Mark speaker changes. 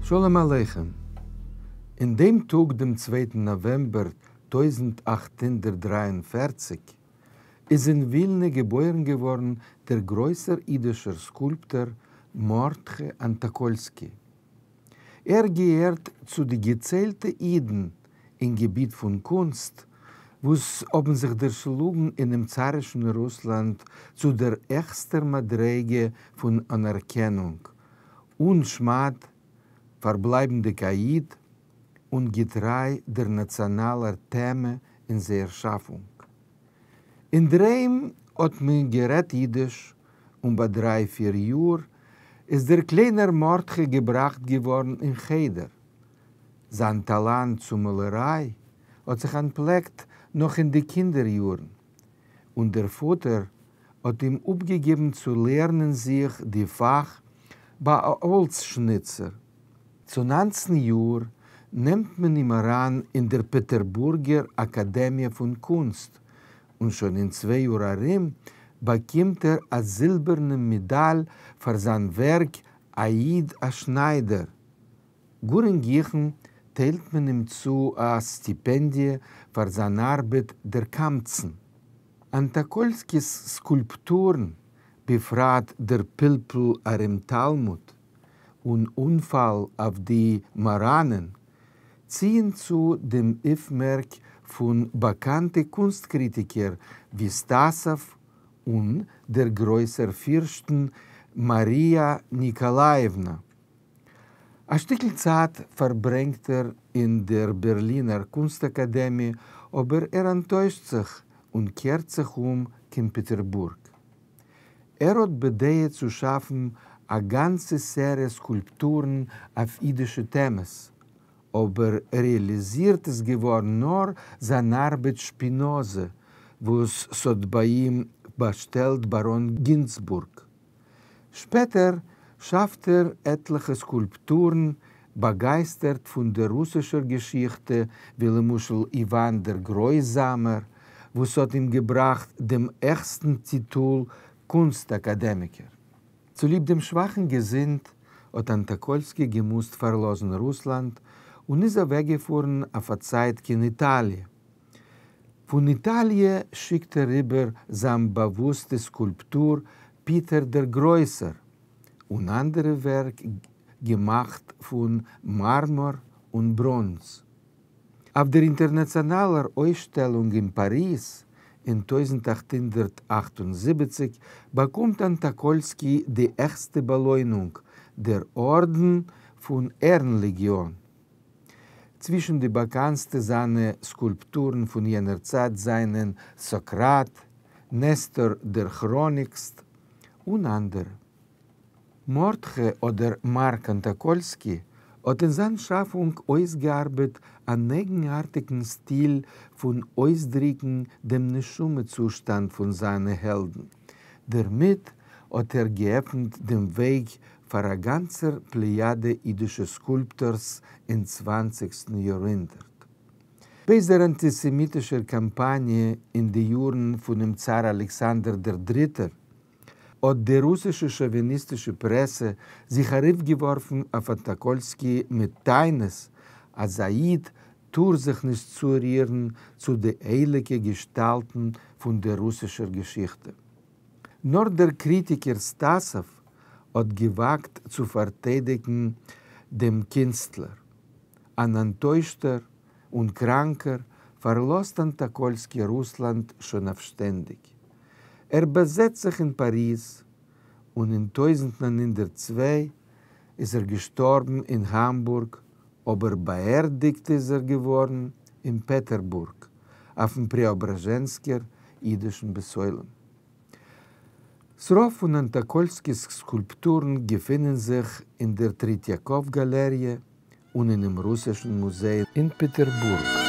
Speaker 1: שלום עליכם! אין דעם טאג דעם צווייטן נאוועמבער 1843 איז אין ווילנע געבוירן געווארן דער גרויסער אידישער סקולפטאר מרדכי אנטאקאלסקי. ער געהערט צו די געציילטע אידן אין געביט פון קונסט וואס האבן זיך דערשלאגן אינעם צארישן רוסלאנד צו דער העכסטער מדריגה פון אנערקענונג, אן שמד, פארבלייבנדיג א איד און געטריי דער נאציאנאלער טעמע אין זייער שאפונג. אינדערהיים האט מען גערעדט אידיש און ביי דריי פיר יאר איז דער קליינער מרדכי געבראכט געווארן אין חדר. זיין טאלאנט צו מאלעריי האט זיך אנטפלעקט נאך אין די קינדער יארן, און דער פאטער האט אים אפגעגעבן צו לערנען זיך די פאך ביי א האלץ-שניצער. צו 19 יאר נעמט מען אים אריין אין דער פעטערבורגער אקאדעמיע פון קונסט, און שוין אין צוויי יאר ארום באקומט ער א זילבערנעם מעדאל פאר זיין ווערק א איד א שניידער. גאר אין גיכן טיילט מען אים צו א סטיפענדיע פאר זיין ארבעט דער קמצן. אנטאקאלסקי'ס סקולפטורן, בפרט דער פלפול ארום תלמוד און אנפאל אויף די מאראנען, ציען צו דעם אויפמערק פון באקאנטע קונסט-קריטיקער ווי סטאסאוו און דער גרויסער פירשטין מאריא ניקאלאיעוונא. א שטיקל צייט פארברענגט ער אין דער בערלינער קונסט-אקאדעמיע, אבער ער אנטוישט זיך און קערט זיך אום קיין פעטערבורג. ער האט בדעה צו שאפן א גאנצע סעריע סקולפטורן אויף אידישע טעמעס, אבער רעאליזירט איז געווארן נאר זיין ארבעט שפינאזע, וואס ס'האט ביי אים באשטעלט באראן גינצבורג. שפעטער שאפט ער עטליכע סקולפטורן באגייסטערט פון דער רוסישער געשיכטע, ווי למשל איוואן דער גרויזאמער, וואס האט אים געבראכט דעם העכסטן טיטול קונסט-אקאדעמיקער. צוליב דעם שוואכן געזונט האט אנטאקאלסקי געמוזט פארלאזן רוסלאנד און איז אוועקגעפארן אויף א צייט קיין איטאליע. פון איטאליע שיקט ער איבער זיין באוואוסטע סקולפטור פיטער דער גרויסער און אנדערע ווערק געמאכט פון מארמאר און בראנז. אויף דער אינטערנאציאנאלער אויסשטעלונג אין פאריז אין 1878 באקומט אנטאקאלסקי די העכסטע באלוינונג, דער ארדן פון ערן-לעגיאן. צווישן די באקאנסטע זיינע סקולפטורן פון יענער צייט זיינען סאקראט, נסתר דער כראניקסט און אנדערע. מרדכי אדער מארק אנטאקאלסקי האט אין זיין שאפונג אויסגעארבעט אן אייגנארטיגן סטיל פון אויסדריקן דעם נשמה-צושטאנד פון זיינע העלדן. דערמיט האט ער געעפנט דעם וועג פאר א גאנצער פלעיאדע אידישע סקולפטארס אין צוואנציגסטן יארהונדערט. בעת דער אנטיסעמיטישער קאמפאניע אין די יארן פונעם צאר אלעקסאנדער דער דריטער, האט די רוסישע שאוויניסטישע פרעסע זיך ארויפגעווארפן אויף אנטאקאלסקי מיט טענות אז א איד טאר זיך נישט צורירן צו די הייליגע געשטאלטן פון דער רוסישער געשיכטע. נאר דער קריטיקער סטאסאוו האט געוואגט צו פארטיידיגן דעם קינסטלער. אן אנטוישטער און קראנקער פארלאזט אנטאקאלסקי רוסלאנד שוין אויף שטענדיג. ער באזעצט זיך אין פאריז, און אין 1902 איז ער געשטארבן אין האמבורג, אבער באערדיגט איז ער געווארן אין פעטערבורג, אויפן פרעאבראזשענסקער אידישן בית עולם. ס'רוב פון אנטאקאלסקי'ס סקולפטורן געפינען זיך אין דער טריטיאקאוו גאלעריע און אינעם רוסישן מוזיי אין פעטערבורג.